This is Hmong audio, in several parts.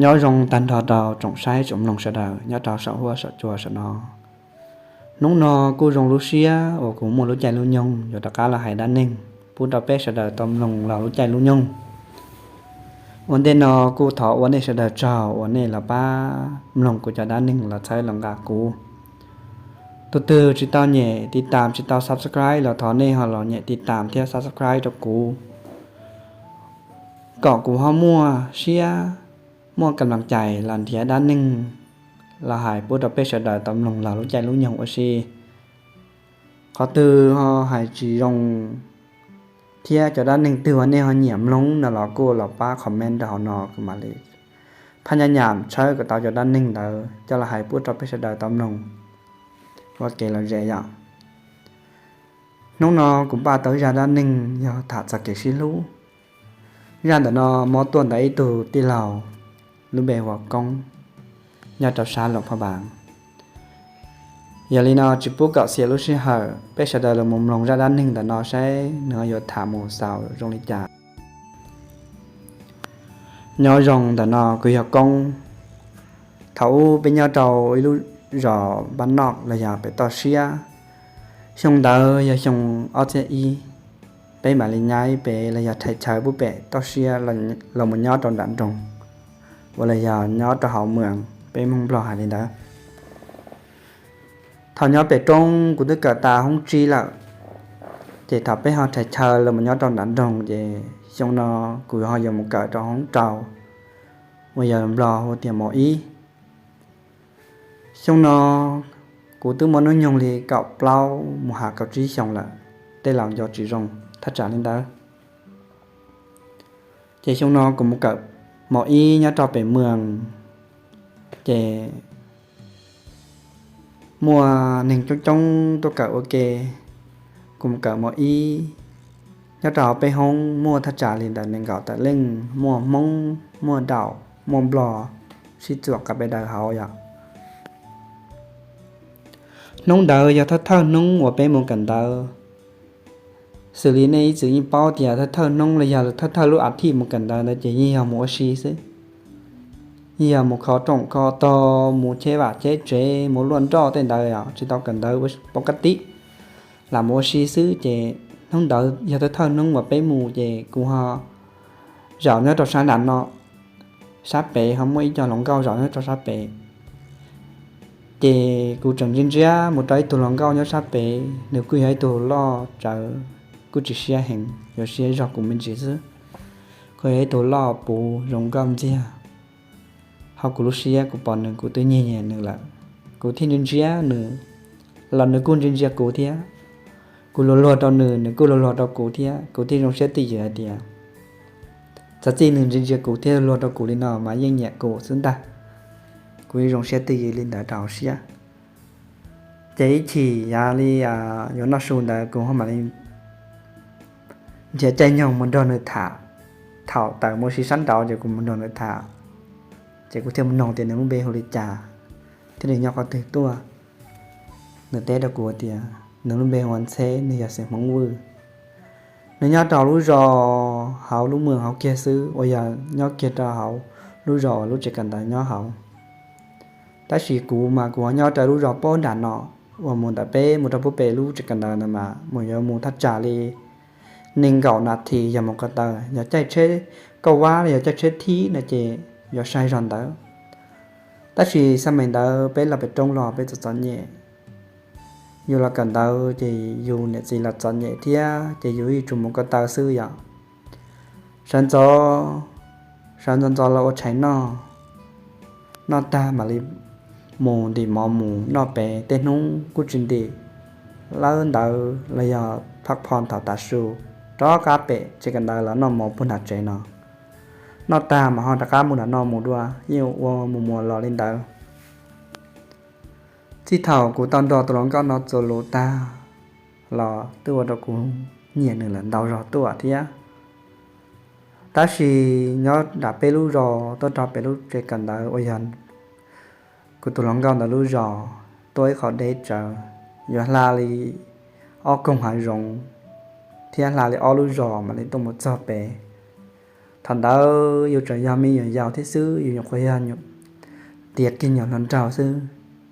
Nyob zoo tag nrho rau tsoom saib tsoom mloog sawv daws nyob rau saum huab saum cua saum no. Hnub no kuj zoo lub siab uas kuv muaj lub caij lub nyoog yuav rov qab los hais dab neeg pub rau peb sawv daws tau mloog los lub caij lub nyoog. Ua ntej no kuj thov ua nej sawv daws tsaug uas nej los pab mloog kuv cov dab neeg los txhawb los nqa kuv. Tus twg tsis tau nyem tiv tam tsis tau subscribe los thov nej ho los nyem tiv tam thiab subscribe rau kuv, kom kuv ho muaj siab muaj kam lam cais los nrhiav dab neeg los hais pub rau peb sawv daws tau mloog los lub caij lub nyoog ua si. Qhov twg ho hais tsis zoo thiab cov dab neeg twg uas nej ho nyiam mloog no los kuj los pab comment rau hauv no kuv mam li phaj nyab nyam tshawb kom tau cov dab neeg ntawd coj los hais pub rau peb sawv daws tau mloog ua kev lom zem yom. Hnub no kuv npaj tau zaj dab neeg yog tham txog kev sib hlub. Zaj ntawm no muab tuaj ntawm ib tug tij laug lub npe hu ua Koob nyob rau sab Luam Phaj Npas. Yog li no tsis pub kom xiam lub sij hawm, peb sawv daws los mus mloog zaj dab neeg ntawm no saib nws yuav tham mus xaus zoo li cas. Nyob zoo ntawm no kuv yog Koob. Thaum ub peb nyob rau ib lub zos npaj noj los yog pem toj siab. Xyoo ntawd yog xyoo ob txhiab ib, peb mam li nyaib pem los yog rhais chaw pub pem toj siab los mus nyob rau nram nroog uas los yog nyob rau hauv mws, peb Hmoob Nplog hais li ntawd. Thaum nyob pem roob kuv twb kawm tas hoob tsib lawm, ces thaum peb ho rhais chaw los mus nyob rau nram nroog ces xyoo no kuv ho yuav mus kawm rau hoob rau uas yog Nplog hu tias mos ib. Xyoo no kuv twb muaj hnub nyoog li kaum plaub mus has kaum tsib xyoos lawm, tej laus nco tsis zoo thaj tsam li ntawd. Ces xyoo no kuv mus kawm mos ib nyob rau pem mws, ces muaj neeg coob coob tuaj kawm ua ke. Kuv mus kawm mos ib nyob rau hauv peb hoob muaj thaj tsam li ntawm nees nkaum tawm leej, muaj Hmoob, muaj Daum, muaj Nplog, sib txuam qab peb daws hauv yom. Hnub ntawd yog thawj thawj hnub uas peb mus kawm ntawv. Xws li nej ib txwm yeej paub tias thawj thawj hnub los yog thawj thawj lub a thiv mus kawm ntawv ntawd ces yeej yog mus ua si xwb. Yeej yog mus kho rooj kho tog, mus cheb vaj cheb tsev, mus luaj nroj tej ntawd os, tsis tau kawm ntawv pov ka tib, lam mus ua si xwb. Ces hnub ntawd yog thawj thawj hnub uas peb mus ces kuv ho zaum nyob rau sab nram no, sab pem ho muaj ib co hluas nkauj zaum nyob rau sab pem. Ces kuv tseem ntsia ntsia mus rau ib tug hluas nkauj nyob sab pem, nws kuj yog ib tug loj tsawv, kuj tsis siab heev, yuav siab zog kuv me ntsis xwb. Kuj yog ib tug loj puv zoo nkauj ntxiag. Hauv kuv lub siab kuv pom nws kuv twb nyiag nyiag nws lawm. Kuv thiaj ntsia ntsia nws, los nws kuj ntsia ntsia kuv thiab. Kuv luag luag rau nws, nws kuj luag luag rau kuv thiab. Kuv thiaj zoo siab twj ywm hais tias txawm txij nws ntsia ntsia kuv thiab luag rau kuv li no mas yeej nyiam kuv xwb ntag. Kuv yeej zoo siab twj ywm li ntawd rau hauv siab. Ces ib chim yav li yuav noj su ntawd kuv ho mam li nrhiav caij nyoog mus nrog nws tham. Thaum tawm mus ua si sab nraud ces kuv mus nrog nws tham, ces kuv thiaj mus noog tias nws lub npe hu li cas thiab nws nyob qhov twg tuaj. Nws teb rau kuv tias nws lub npe hu ua Ntxheb, nws yog xeem Hmoob Vwj. Nws nyob rau lub zos hauv lub mws hauv kiag xwb uas yog nyob kiag rau hauv lub zos uas lub tsev kawm ntawv nyob hauv. Tab sis kuv mas kuv ho nyob rau lub zos pab nram no, uas mus ntawm peb mus rau pub pem lub tsev kawm ntawv ntawd mas mus yuav mus thaj tsam li nees nkaum nas this yog mus ko taw. Yog caij tsheb kauj vab los yog caij tsheb thib no ces yuav sai zog ntawd. Tab sis xab meem ntawd peb los pem roob los peb txom txom nyem. Yus los kawm ntawv ces yus niam txiv los txom nyem thiab ces yus yeej tsuas mus ko taw xwb yom. Sawv ntxov, sawv ntxov ntxov los ua tshais noj, noj tag mam li mus ntim mov mus noj pem. Tej hnub kuj tsis ntim, lawb ntawv los yog phaj phom thaum tav su, rov qab pem tsev kawm ntawv los noj mov puag nram tsev no. Noj tag mas ho rov qab mus nram no mus dua, yeej ua mus muas los li ntawd. Txij thaum kuv tau nrog tus hluas nkauj no txuas lus tag los twb ua rau kuv nyiam nws lawm ntau zog tuaj thiab. Tab sis nyob nram peb lub zos tuaj rau pem lub tsev kawm ntawv uas yog kuv tus hluas nkauj ntawd lub zos tuaj ib qho deb tsawv, yuav hla li ob koog hav zoov thiab hla li ob lub zos mam li tuaj mus txog pem. Thaum ntawd yus tseem yog me nyuam yaus thiab xwb, yus nyuam qhuav yog tiav kiag nyuam hluas nraug xwb,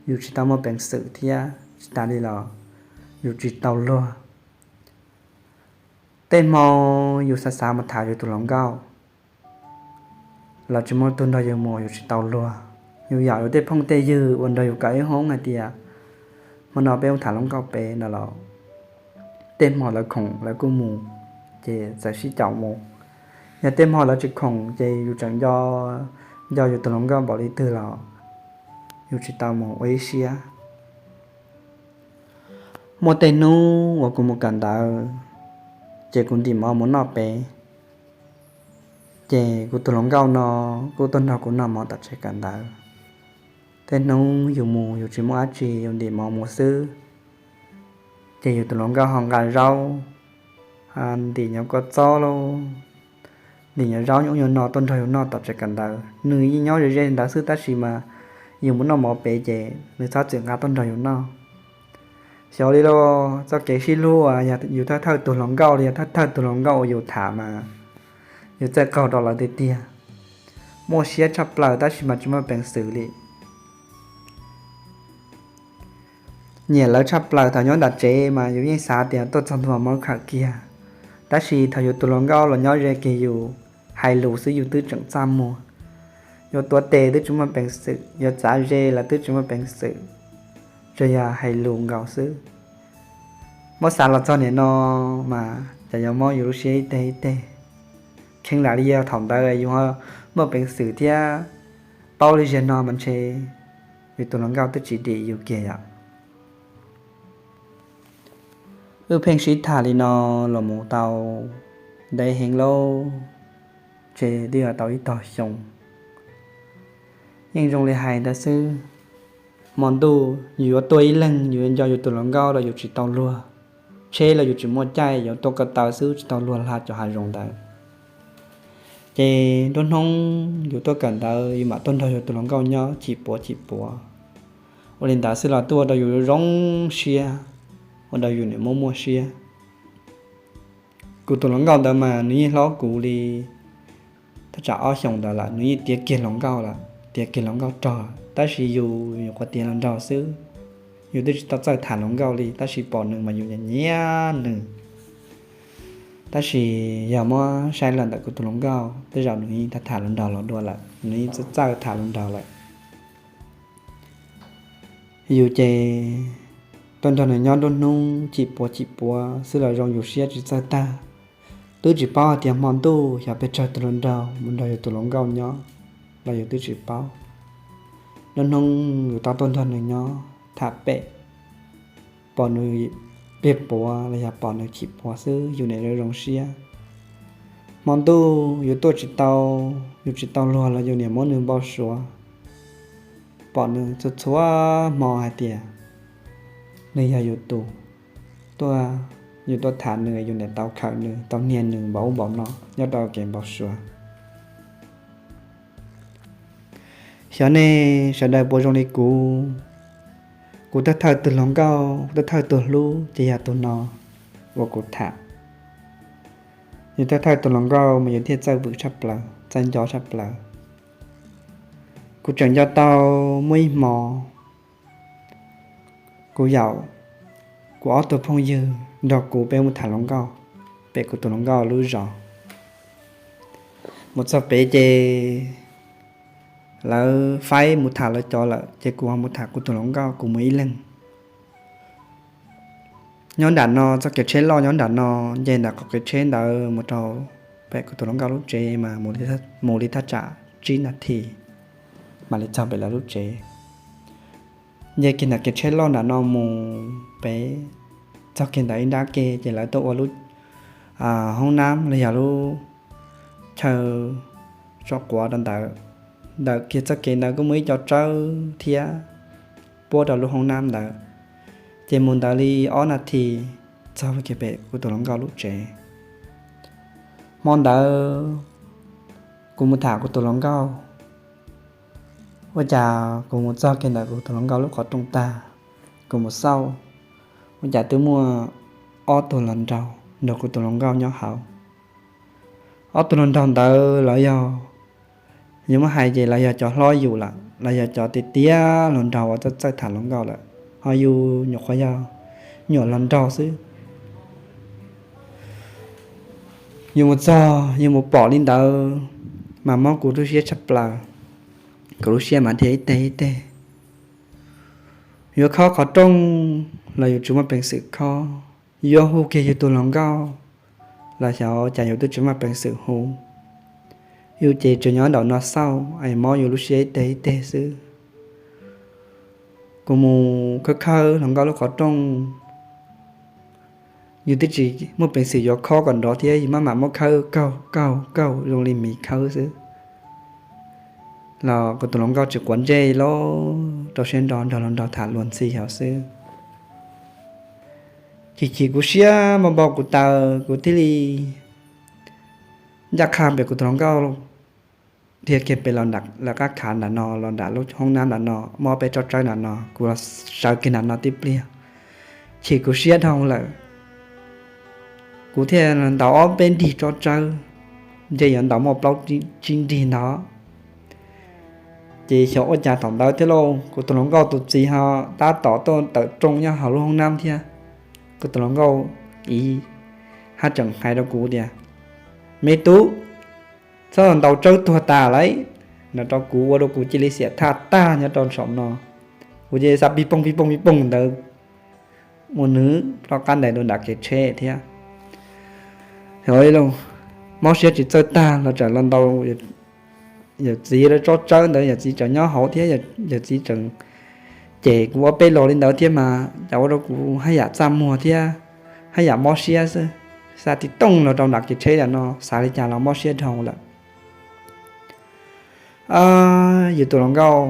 yus tsis tau muaj peev xwm thiab tsis tas li los yus tsis tau luag. Tej hmo yus xav xav mus tham yus tus hluas nkauj los tsis muaj tug nrog yus mus, yus tsis tau luag. Yus yaum yus tej phooj tej ywg uas nrog yus kawm ib hoob hais tias hmo no peb mus tham hluas nkauj pem no los tej hmo lawv khoom lawv kuj mus, ces txawm sib caum mus. Yog tej hmo lawv tsis khoom ces yus tseem nco yus tus hluas nkauj npaum li twg los yus tsis tau mus ua ib siab. Muaj tej hnub uas kuv mus kawm ntawv, ces kuv ntim mov mus noj pem, ces kuv tus hluas nkauj no kuj tuaj nrog kuv noj mov tom tsev kawm ntawv. Tej hnub yus mus yus tsis muaj dab tsi, yus ntim mov mus xwb, ces yus tus hluas nkauj ho nqa zaub, ntim nyuag kua txob lauj, ntim nyuag zaub nyuaj nyuag no tuaj nrog yus noj tom tsev kawm ntawv. Nws yeej nyob ze ze ntawd xwb tab sis mas yus mus noj mov pem ces nws txhob txwm nqa tuaj nrog yus noj. Xyov li lauj, txoj kev sib hlub uas yog yus thawj thawj tus hluas nkauj li, yog thawj thawj tus hluas nkauj uas yus tham mas yus txawj qaug rau lawv tiag tiag. Muaj siab tshaj plaws tab sis mas tsis muaj peev xwm li. Nyiam lawv tshaj plaws, thaum nyob nram tsev mas yus yeej xav tias tuaj txog ntua muab khawm kiag, tab sis thaum yus tus hluas nkauj los nyob ze kiag yus, hais lus xwb yus twb tseem txaj muag. Yuav tuav tes twb tsis muaj peev xwm, yuav txav ze los twb tsis muaj peev xwm, tsuas yog hais lus nkaus xwb. Muab xav los txog nim no mas cas yuav mob yus lub siab ib teg ib teg. Kheev lam li yog thaum ntawd yus muaj peev xwm thiab paub li ziag no mas ntshe yus tus hluas nkauj twb tsis dim yus kiag yom. Wb pheej sib tham li no los mus tau ntev heev lauj, ntshe twb yog tau ib tog xyoo. Yeej zoo li hais ntawd xwb, hmo ntuj yus yuav tuaj ib leeg, yus yuav nco yus tus hluas nkauj los yus tsis tau luag. Tsheb los yus tsis muaj caij, yuav tuaj ko taw xwb tsis tau luag hla cov hav zoov ntawd. Ces nruab hnub yus tuaj kawm ntawv yus mam tuaj nrog yus tus hluas nkauj nyob chim puav chim puav. Ua li ntawd xwb los tuaj ua rau yus zoo siab, ua rau yus niam muaj muaj siab. Kuv tus hluas nkauj ntawd mas nws yeej hlob kuv li thaj tsam ob xyoos ntawd lawm, nws yeej tiav kiag hluas nkauj lawm, tiav kiag hluas nkauj rog, tab sis yus nyuam qhuav tiav hluas nraug xwb. Yus twb tsis tau txawj tham hluas nkauj li tab sis pom nws mas yus nyiam nyiam nws. Tab sis yog muab saib los ntawm kuv tus hluas nkauj tej zaum nws yeej tham tham hluas nraug los dua lawm, nws yeej txawj tham hluas nraug lawm. Yus ces tuaj nrog nws nyob nruab hnub chim puav chim puav xwb los zoo yus siab tsis txawj tag. Twb tsis paub hais tias hmo ntuj xyov pes tsawg tus hluas nraug mus nrog yus tus hluas nkauj nyob los yus twb tsis paub. Nruab hnub yus tau tuaj nrog nws nyob tham pem, pom nws pliag puav los yog pom nws chim puav xwb yus niam zoo zoo siab. Hmo ntuj yus tuaj tsis tau, yus tsis tau luag los yus niam muab nws npau suav. Pom nws txhua txhua hmo hais tias nws yog yus tus, tuaj, yus tuaj tham nws yus niam tau khawm nws tau niag nws npaum ub npaum no nyob rau kev npau suav. Xyov nej sawv daws puas zoo li kuv, kuv thawj thawj tus hluas nkauj, kuv thawj thawj tus hlub ces yog tus no uas kuv tham. Yus thawj thawj tus hluas nkauj mas yus thiaj txawj vwm tshaj plaws, txawj nco tshaj plaws. Kuv tseem nco tau muaj ib hmo, kuv yaum kuv ob tug phooj ywg nrog kuv peb mus tham hluas nkauj pem kuv tus hluas nkauj lub zos. Mus txog pem ces lawv faib mus tham lawv cov lawm ces kuv ho mus tham kuv tus hluas nkauj kuv mus ib leeg. Nyob nram no txoj kev tsheb loj nyob nram no, nce ntawm qhov kev tsheb ntawd mus rau pem kuv tus hluas nkauj lub tsev mas mus li thaj tsam tsib nas this mam li txog pem lawv lub tsev. Nce kiag ntawm kev tsheb loj nram no mus pem, txog kiag ntawm ib nrab ke ces lawv tuaj ua lub hoob nab los yog lub chaw tso quav rau ntawd. Ntawm kiag txoj kev ntawd kuj muaj ib co tsawb thiab puab rau lub hoob nab ntawd. Ces mus ntawd li ob nas this txog kiag pem kuv tus hluas nkauj lub tsev. Hmo ntawd kuv mus tham kuv tus hluas nkauj, ua cas kuv mus txog kiag ntawm kuv tus hluas nkauj lub qhov rooj tag, kuv mus xauj, ua cas twb muaj ob tug hluas nraug nrog kuv tus hluas nkauj nyob hauv. Ob tug hluas nraug ntawd los yog, yus muab hais ces los yog cov hlob yus lawm, los yog cov tiav tiav hluas nraug uas txawj txawj tham hluas nkauj lawm, ho yus nyuam qhuav yog nyuam hluas nraug xwb. Yus mus txog yus mus pom li ntawd mas mob kuv lub siab tshaj plaws, kuv lub siab mas dhia ib teg ib teg. Yuav khob qhov rooj los yus tsis muaj peev xwm khob, yuav hu kiag yus tus hluas nkauj los xyov cas yus twb tsis muaj peev xwm hu. Yus ces tseem nyob nraum no xauj es mob yus lub siab ib teg ib teg xwb. Kuv mus khawb khawb hluas nkauj lub qhov rooj, yus twb tsis muaj peev xwm yuav khob kom nrov thiab, yus maj mam muab khawb kaug kaug kaug zoo li miv khawb xwb los kuv tus hluas nkauj tsis quav ntsej li, rau siab nrog hluas nraug tham luag ntxhi hauv xwb. Chim chim kuv siab npau npau kuv taws, kuv thiaj li ncaj qha pem kuv tus hluas nkauj, dhia kiag pem los lawv qab khav nram no, los nram lub hoob nab nram no, muaj peb tsob tsawb nram no, kuv los sawv kiag nram no tib pliag. Chim kuv siab dhau lawm, kuv thiaj ntaus ob peb nrig tsob tsawb, ntshe yuav ntaus muaj plaub tsib nrig ntawd. Ces xyov ua cas thaum ntawd thiab lauj, kuv tus hluas nkauj tus txiv ho tab tom tuaj tawm rooj nyob hauv lub hoob nab thiab. Kuv tus hluas nkauj ib haj tseem hais rau kuv tias, Me tub, txhob ntaus tsawb tuag tas lawm, no rau kuv ua rau kuv cia li xiam thaj tag nyob rau saum no. Kuv cia li xa pij pooj pij pooj pij pooj ntawd mus nws rov qab ntais rau nram kev tsheb thiab. Mob siab tsis txawj tag los txawm los ntaus yawm txiv lawv tsob tsawb ntawd, yawm txiv tseem nyob hauv thiab, yawm txiv tseem cem kuv ob peb los li ntawd thiab mas cas ua rau kuv haj yam txaj muag thiab haj yam mob siab xwb. Xa tib tooj los rau nram kev tsheb lam no, xav li cas los mob siab dhau lawm. Yus tus hluas nkauj,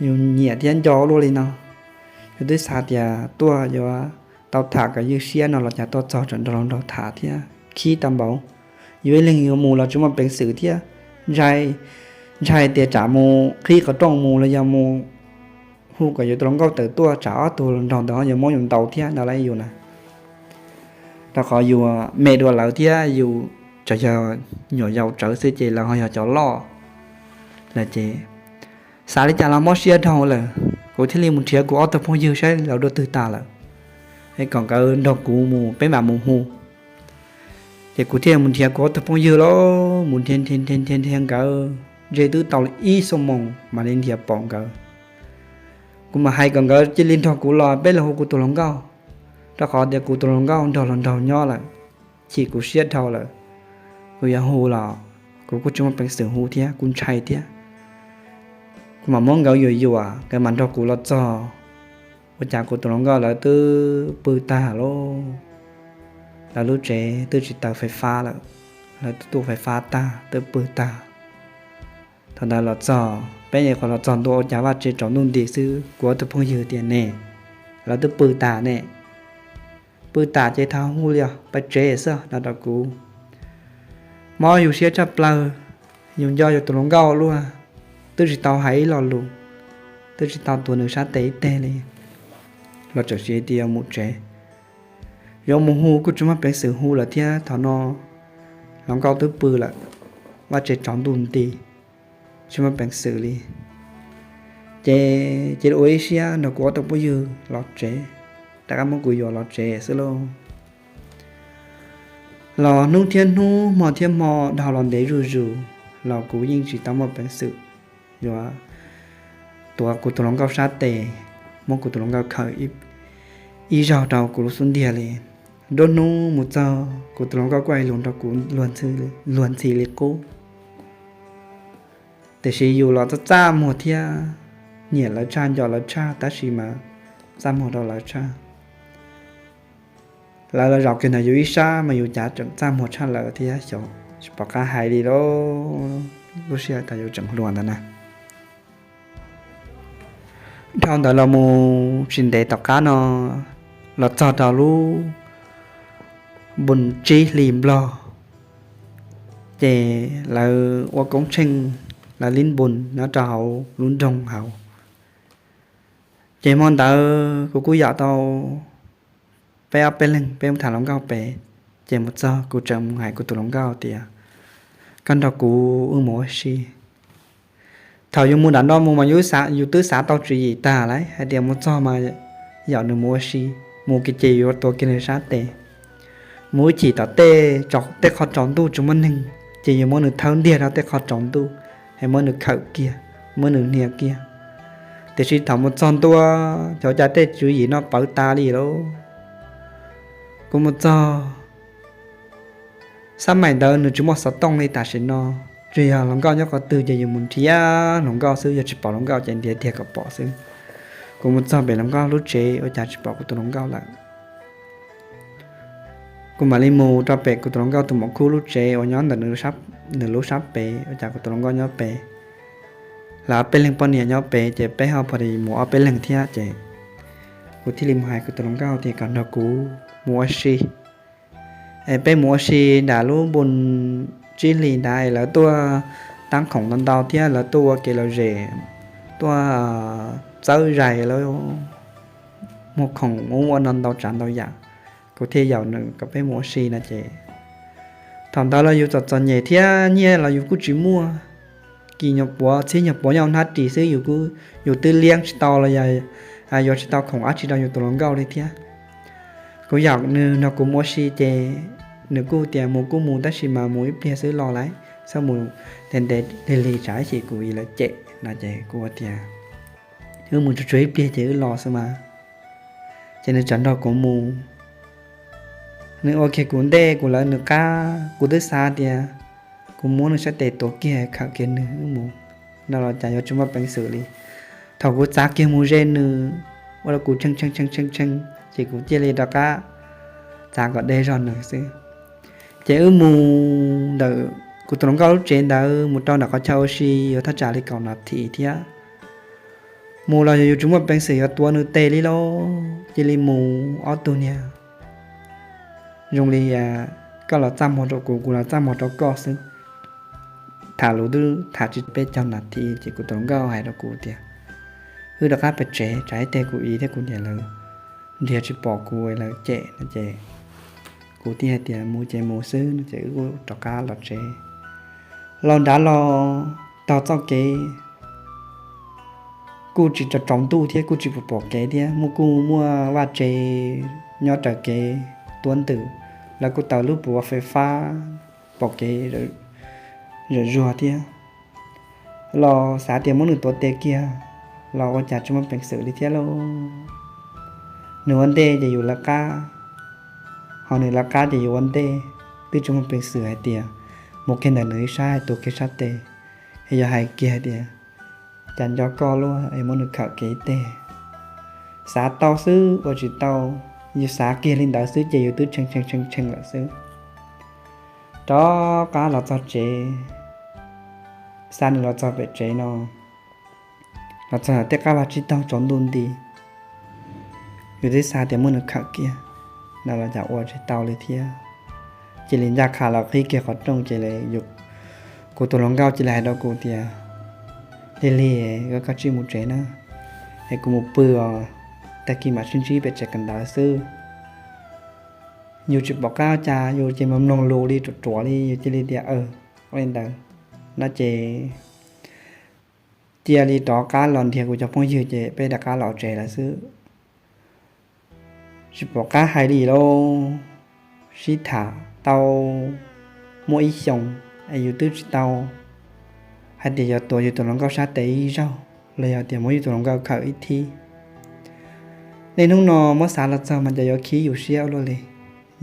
yus nyiam thiab nco luaj li no, yus twb xav tias tuaj yuav tau tham kom ywj siab no los cas tuaj txog tseem nrog hluas nraug tham thiab khib tau npaum. Yus ib leeg yuav mus los tsis muaj peev xwm thiab, ntshai, ntshai tias tsam mus qhib qhov rooj mus los yog mus hu kom yus tus hluas nkauj tawm tuaj tsam ob tug hluas nraug ntawd ho yuav muab yus ntaus thiab no lauj yus na. Rau qhov yus me dua lawv thiab yus tseem yog nyuam yaus tsawv xwb ces lawv ho yog cov loj lawm ces xav li cas los mob siab dhau lawm, kuv thiaj li mus nrhiav kuv ob tug phooj ywg saib lawv dua twg tas lawm, es kom nkawd nrog kuv mus peb mam mus hu. Ces kuv thiaj mus nrhiav kuv ob tug phooj ywg lauj, mus nrhiav nrhiav nrhiav nrhiav nkawd ntshe twb tau li ib xuab moos mam li nrhiav pom nkawd. Kuv mam hais kom nkawd cia li nrog kuv los peb los hu kuv tus hluas nkauj, rau qhov tias kuv tus hluas nkauj nrog hluas nraug nyob lawm, chim kuv siab dhau lawm. Kuv yuav hu los kuv kuj tsis muaj peev xwm hu thiab kuv ntshai thiab. Kuv mam muab nkawd yuam yuam nkawd mam nrog kuv los txog. Ua cas kuv tus hluas nkauj lawv twb pw tag lauj, lawv lub tsev twb tsis taws fais fab lawm, lawv twb tu fais fab tag twb pw tag. Thaum ntawd los txog peb nyuam qhuav los txog ntua ua cas vaj tsev tsaus ntuj nti xwb, kuv ob tug phooj ywg tias ne, lawv twb pw tas ne. Pw tas ces thaum hu li os pais tsev xwb no rau kuv. Mob yus siab tshaj plaws, yus nco yus tus hluas nkauj luaj, twb tsis tau hais ib lo lus, twb tsis tau tuav nws sab tes ib teg li, los tseem siv tias mus tsev. Yuav mus hu kuj tsis muaj peev xwm hu lawm thiab thaum no hluas nkauj twb pw lawm, vaj tsev tsaus ntuj nti, tsis muaj peev xwm li. Ces cia li ua ib siab nrog kuv ob tug phooj ywg los tsev, rov qab muab kuv yuam los tsev xwb lauj. Los hnub thiab hnub hmo thiab hmo dhau los ntev zuj zus los kuv yeej tsis tau muaj peev xwm yuav tuav kuv tus hluas nkauj sab tes, muab kuv tus hluas nkauj khaws ib zaug rau kuv lub xub ntiag li. Nruab hnub mus txog kuv tus hluas nkauj kuj hais lus nrog kuv luag ntxhi li qub. Tiam sis yus los txaj txaj muag thiab, nyiam lawv tshaj nco lawv tshaj tab sis mas txaj muag rau lawv tshaj. Lawv los zaum kiag ntawm yus ib sab mas yus cas tseem txaj muag tshaj lawv thiab xyov, tsis pom qab hais li lauj. Lub sij hawm thaum yus tseem hluas ntawd na. Dhau ntawd los mus tsis ntev tom qab no los txog rau lub npun tsib hlis nplog, ces lawv ua koob tsheej, lawv lib npun nyob rau hauv lub nroog hauv. Ces hmo ntawd kuv kuj yam tau peb ob peb leeg peb mus tham hluas nkauj pem, ces mus txog kuv tseem mus hais kuv tus hluas nkauj tias, koj nrog kuv wb mus ua si. Thaum yus mus nram no mus mas yus twb xav tau tswv yim tag lawm hais tias mus txog mas yog nws mus ua si, mus kiag ces yuav tuav kiag nws sab tes. Mus ib chim tom tej, tej qhov tsaus ntuj tsis muaj neeg ces yuav muab nws thawb ntiag rau tej qhov tsaus ntuj, es muab nws khawm kiag, muab nws hnia kiag. Tiam sis thaum mus txog ntua, cov cas tej tswv yim no pawv tas li lauj. Kuv mus txog, xab maim ntawd nws tsis muaj xov tooj li tam sim no, tsuas yog hluas nkauj nyob qhov twg ces yus mus nrhiav hluas nkauj xwb, yog tsis pom hluas nkauj ces ntiav tiag kom pom xwb. Kuv mus txog pem hluas nkauj lub tsev ua cas tsis pom kuv tus hluas nkauj lawm. Kuv mam li mus rau pem kuv tus hluas nkauj tus muam khub lub tsev uas nyob ntawm nws lub sab pem, ua cas kuv tus hluas nkauj nyob pem, lawv ob peb leeg poj niam nyob pem ces peb ho pom mus ob peb leeg thiab ces kuv thiaj li mus hais kuv tus hluas nkauj tias kom nrog kuv mus ua si. Es peb mus ua si nram lub npu tsib hlis ntawd es lawv tuaj tab khoom ntau ntau thiab lawv tuaj ua kev lom zem, tuaj txawb zais lawv muag khoom ua ntau ntau tsav ntau yam. Kuv thiaj yaum nws kom peb mus ua si no ces thaum ntawd los yus txom txom nyem thiab nyiaj los yus kuj tsis muaj, kis nyuag puav txhiab nyuag puav nyob hnab ris xwb, yus twb liab tsis tau los yog yuav tsis tau khoom dab tsi rau yus tus hluas nkauj li thiab. Kuv yaum nws nrog kuv mus ua si ces nws kuj tias mus kuj mus tab sis mas mus ib pliag xwb los lawm, txhob mus ntev ntev lig lig tsam ib chim kuv ib lawv cem no ces kuv tias wb mus tsuag tsuag ib pliag ces wb los xwb mas. Ces nws txawm nrog kuv mus, nws ua kiag kuv ntej kuv lawv nws qab, kuv twb xav tias kuv muab nws sab tes tuav kiag khawm kiag nws wb mus no los cas yuav tsis muaj peev xwm li. Thaum kuv txav kiag mus ze nws, ua rau kuv tshee tshee tshee tshee tshee ces kuv cia li rov qab txav kom deb zog nws xwb. Ces wb mus ntawm kuv tus hluas nkauj lub tsev ntawd mus rau nram qhov chaw ua si yuav thaj tsam li kaum nas this thiab. Mus los yus tsis muaj peev xwm yuav tuav nws tes li lauj, cia li mus ob tug niag zoo li koj los txaj muag rau kuv, kuv los txaj muag rau koj xwb. Tham lus twb tham tsis peb caug nas this ces kuv tus hluas nkauj hais rau kuv tias wb rov qab pem tsev tsam ib teg kuv txiv thiab kuv niam lawv nrhiav tsis pom kuv lawv cem no ces kuv thiaj hais tias mus ces mus xwb no ces wb rov qab los tsev. Los nrad los tog txoj kev kuj tsis tsaus ntuj thiab kuj tsis pom kev thiab, muaj kuj muaj vaj tse nyob raws kev tuab ntws, lawv kuj taws lub puav fais fab pom kev zam zuag thiab. Los xav tias muab nws tuav tes kiag los ua cas tsis muaj peev xwm li thiab lauj. Nws ua ntej ces yus lawv qab, ho nws lawv qab ces yus ua ntej, twb tsis muaj peev xwm hais tias mus kiag ntawm nws ib sab tuav kiag sab tes, es yog hais kiag hais tias cas nco koj luaj es muab nws khawm kiag ib teg. Xav tau xwb ua tsis tau, yus xav kiag li ntawd xwb ces yus twb tshee tshee tshee tshee lawm xwb. Rov qab los txog tsev, xa nws los txog pem tsev no, los txog tej qab vaj tsib taug tsaus ntuj nti, yus twb xav tias muab nws khawm kiag no los cas ua tsis tau li thiab. Cia li ncaj qha los qhib kiag qhov rooj ces kuv tus hluas nkauj cia li hais rau kuv tias, Lig lig, koj tsij mus tsev na, es kuv mus pw os, tag kis mam sib ntsib pem tsev kawm ntawv xwb. Yus tsis pom qab cas yus ces mloog mloog lus li ruam ruam li, yus cia li tias, Ua li ntawd no ces cia li rov qab los nrhiav kuv cov phooj ywg ces peb rov qab los tsev lawm xwb. Tsis pom qab hais li lauj, sib tham tau muaj ib xyoos es yus twb tsis tau hais tias yuav tuav yus tus hluas nkauj sab tes ib zaug los yog tias muab yus tus hluas nkauj khawm ib thib. Niaj hnub no muab xav los txog mas cas yuav khib yus siab ua luaj li.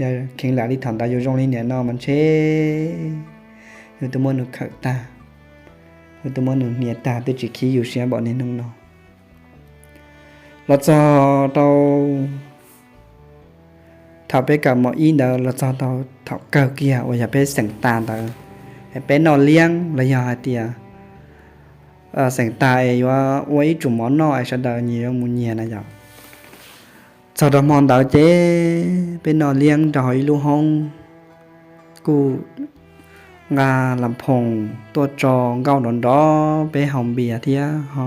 Yog kheev lam li thaum ntawd yus zoo li niam no mas ntshe yus twb muab nws khawm tag, yus twb muab nws hnia tag twb tsis khib yus siab npaum niaj hnub no. Los txog rau thaum peb kawm mos ib ntawd los txog rau thaum kawg kiag uas yog peb xeem tas ntawd, peb noj liab los yog hais tias xeem tas es yuav ua ib tsum mov noj es sawv daws nyias yuav mus nyias na yom. Txog rau hmo ntawd ces peb noj liab rau hauv ib lub hoob, kuj nqa las phoos tuaj tso nkauj nrov nrov peb haus npias thiab ho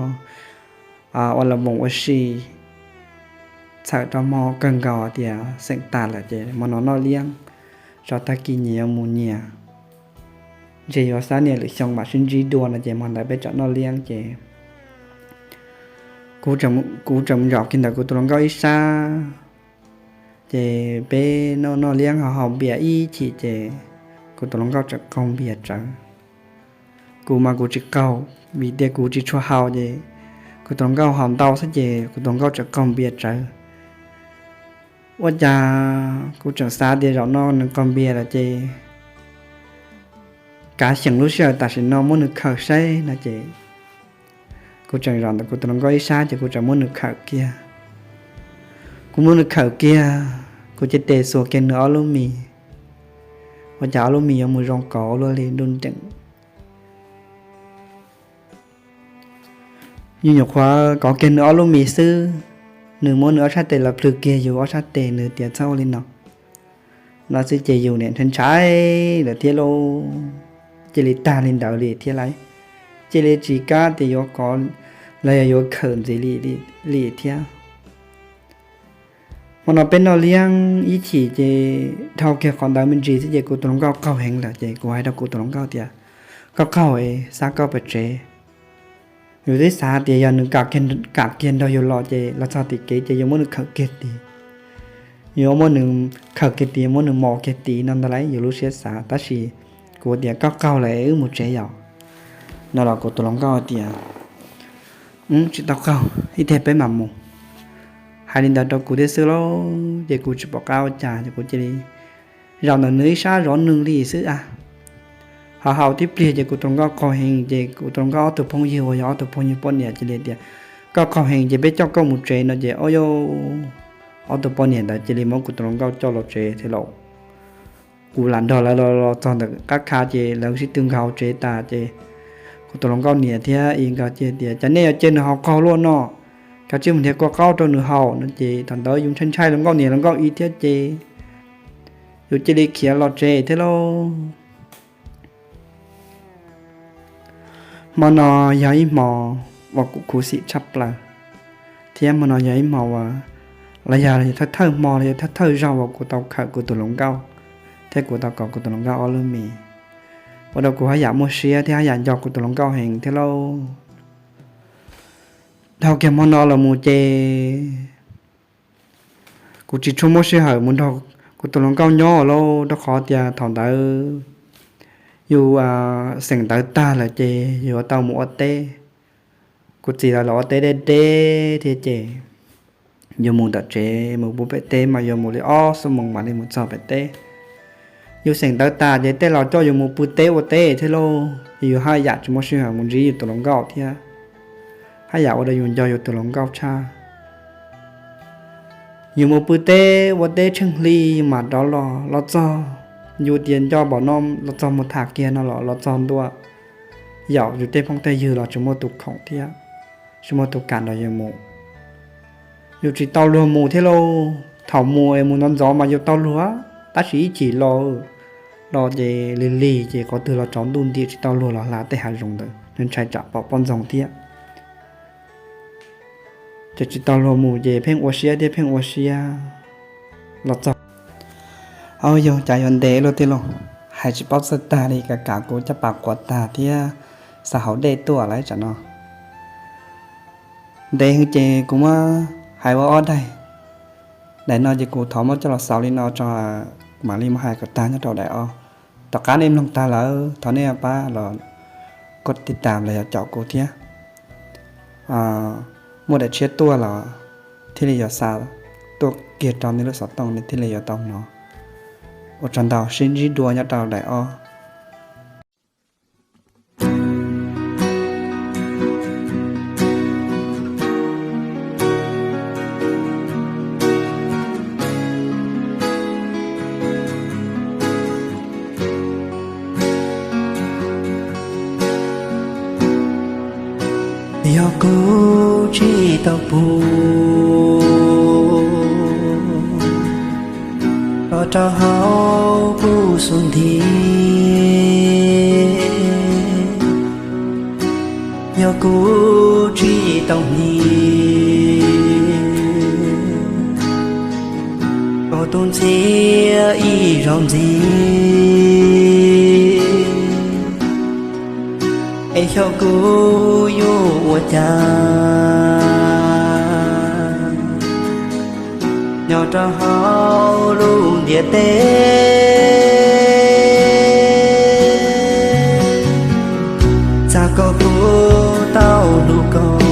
ua las voos ua si. Txhawm rau hmo kawg nkaus tias xeem tas lawm ces hmo no noj liab, tso tag kis nyias yuav mus nyias. ntshe yuav xab niaj lwm xyoo mam sib ntsib dua no ces hmo ntawd peb tseem noj liab ces kuv tseem mus zaum kiag ntawm kuv tus hluas nkauj ib sab, ces peb noj noj liab ho haus npias ib chim ces kuv tus hluas nkauj tseem qaug npias tsawv. Kuv mas kuv tsis qaug, vim tias kuv tsis tshua haus ces kuv tus hluas nkauj haus ntau xwb ces kuv tus hluas nkauj tseem qaug npias tsawv. Ua cas kuv tseem xav tias zaum no nws qaug npias lawm ces kav xyeem lub sij hawm tam sim no muab nws khawm saib no ces kuv tseem zaum ntawm kuv tus hluas nkauj ib sab ces kuv tseem muab nws khawm kiag. Kuv muab nws khawm kiag, kuv cia tes xuas kiag nws ob lub mis. Ua cas ob lub mis yuav mus zoo kov luaj li nruj nreem. Yus nyuam qhuav kov kiag nws ob lub mis xwb, nws muab nws ob sab tes los plhws kiag yus ob sab tes, nws tias txhob ua li no no xwb ces yus niam ntshai ntshai lawm thiab lauj. Cia li tag li ntawd li thiab lauj. Cia li tsis kam tias yuav kov los yog yuav khawm ntxiv li thiab. Hmo no peb noj liab ib chim ces dhau kiag qhov ntawd me ntsis xwb ces kuv tus hluas nkauj qaug heev lawm ces kuv hais rau kuv tus hluas nkauj tias, koj qaug es xa koj pem tsev. Yus twb xav tias yog nws kam kiag nrog yus los ces los txog tim kev ces yuav muab nws khawm kiag tid, yuav muab nws khawm kiag tid, muab nws mos kiag tid no ntag lauj, yus lub siab xav. Tab sis kuv tias koj qaug lawm wb mus tsev yom no los kuv tus hluas nkauj tias, tsis tau qaug, ib teg peb mam mus. Hais li ntawd rau kuv thiab xwb lauj, ces kuv tsis pom qab ua cas ces kuv cia li zaum ntawm nws ib sab zov nws li xwb a. Ho haus tib pliag ces kuv tus hluas nkauj qaug heev ces kuv tus hluas nkauj ob tug phooj ywg uas yog ob tug phooj ywg poj niam cia li tias, koj qaug heev ces peb coj koj mus tsev no ces o, ob tug poj niam ntawd cia li muab kuv tus hluas nkauj coj los tsev thiab lauj. Kuv lam nrog lawv los txog ntawm qab kha ces lawv sib tw nkag hauv tsev tas ces kuv tus hluas nkauj niam thiab i nkawd cia tias, cas nej yuav cia nws haus qaug luaj no, kav tsij mus nrhiav kua qaub rau nws haus no ces thaum ntawd yus ntshai ntshai hluas nkauj niam hluas nkauj i thiab ces yus cia li khiav los tsev thiab lauj. Hmo no yog ib hmo uas kuv khuv xim tshaj plaws, thiab hmo no yog ib hmo uas los yog thawj thawj hmo los yog thawj thawj zaug uas kuv tau khawm kuv tus hluas nkauj thiab kuv tau kov kuv tus hluas nkauj ob lub mis, ua rau kuv haj yam muaj siab thiab haj yam nco kuv tus hluas nkauj heev thiab lauj. Dhau kiag hmo no los mus ces kuv tsis tshua muaj sij hawm mus nrog kuv tus hluas nkauj nyob lauj, rau qhov tias thaum ntawd yus xeem ntawv tag lawm ces yuav tau mus ua teb. Kuv txiv lawv los ua teb deb deb thiab ces yus mus tom tsev mus pw pem teb mas yuav mus li ob xuab moos mam li mus txog pem teb. Yus xeem ntawv tas ces tej laus coj yus mus pw teb ua teb thiab lauj, yus haj yam tsis muaj sij hawm mus ntsib yus tus hluas nkauj thiab, haj yam ua rau yus nco yus tus hluas nkauj tshaj. Yus mus pw teb ua teb tsheej hli mam rov los, los txog yus tias nco npaum no los txog mus tham kiag no los los txog ntua, yaum yus tej phooj tej ywg los tsis muaj tus khoom thiab, tsis muaj tus kam nrog yus mus. Yus tsis tau luag mus thiab lauj, thaum mus es mus ntxov ntxov mas yus tau luag, tab sis ib chim los, los ces lig lig ces qhov twg los tsaus ntuj nti tsis tau luag los hla tej hav zoov ntawd, nws ntshai tsam pom poj ntxoog thiab. Ces tsis tau luag mus ces pheej ua siab thiab pheej ua siab los txog. Au yog cas yuav ntev luaj tij lauj, hais tsis paub txawj tag li, kav kam kuv caj pas quav tag thiab xav haus dej tuaj lawm tsam no. Ntev heev ces kuv muab hais ua ob daim. Daim no ces kuv thov muab coj los xaus li no tso, mam li muab hais kom tag nyob rau daim ob. Tom qab nej mloog tag lawm thov nej pab los koj tiv tam los yog caum kuv thiab. Muaj daim tshiab tuaj los thiaj li yuav xa tuaj kiag rau nej lub xov tooj, nej thiaj li yuav tau hnov. Ua tsaug ntau, sib ntsib dua nyob rau daim ob. Yog kuv tsis tau pub los rau hauv kuv xub ntiag, yog kuv tsis tau hliv kom tus ntxhiab ib zaug ntxiv. Es xyov kuv yuav ua cas nyob rau hauv lub ntiaj teb. Txaj koj kuv tau hlub koj,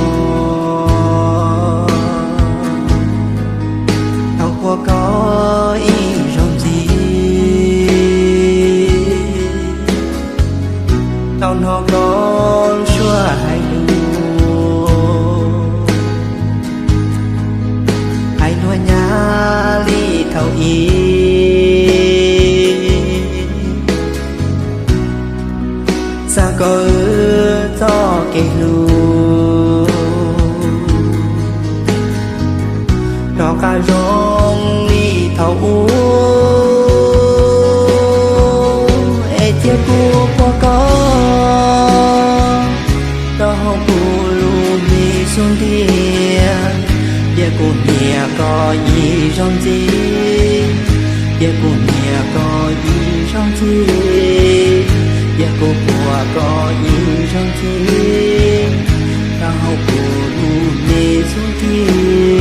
tau puag koj ib zaug ntxiv, tau hnov koj suab hais lus, hais luag nyab li thaum ub. Xa koj wb txoj kev hlub rov qab zoo li thaum ub, es cia kuv puag koj rau hauv kuv lub me xub ntiag. Cia kuv nyiam koj ib zaug ntxiv, cia kuv nyiam koj ib zaug ntxiv, cia kuv puag koj ib zaug ntxiv rau hauv kuv lub me xub ntiag.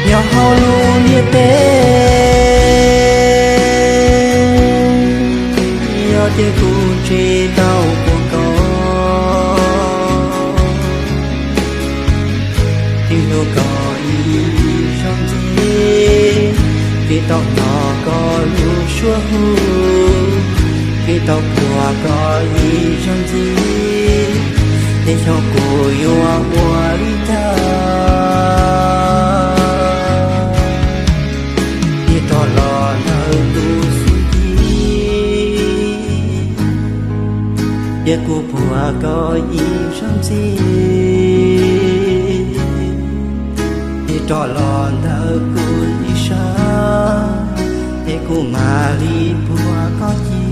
Nyob hauv lub ntiaj teb, yog tias kuv tsis tau puag koj, tsis hlub koj ib zaug ntxiv, tsis tau hnov koj lub suab hu, tsis tau puag koj ib zaug ntxiv, es xyov kuv yuav ua li cas thiaj rov los ntawm kuv xub ntiag. Cia kuv puag koj ib zaug ntxiv, thiaj rov los ntawm kuv ib sab, es kuv mam li puag koj cia.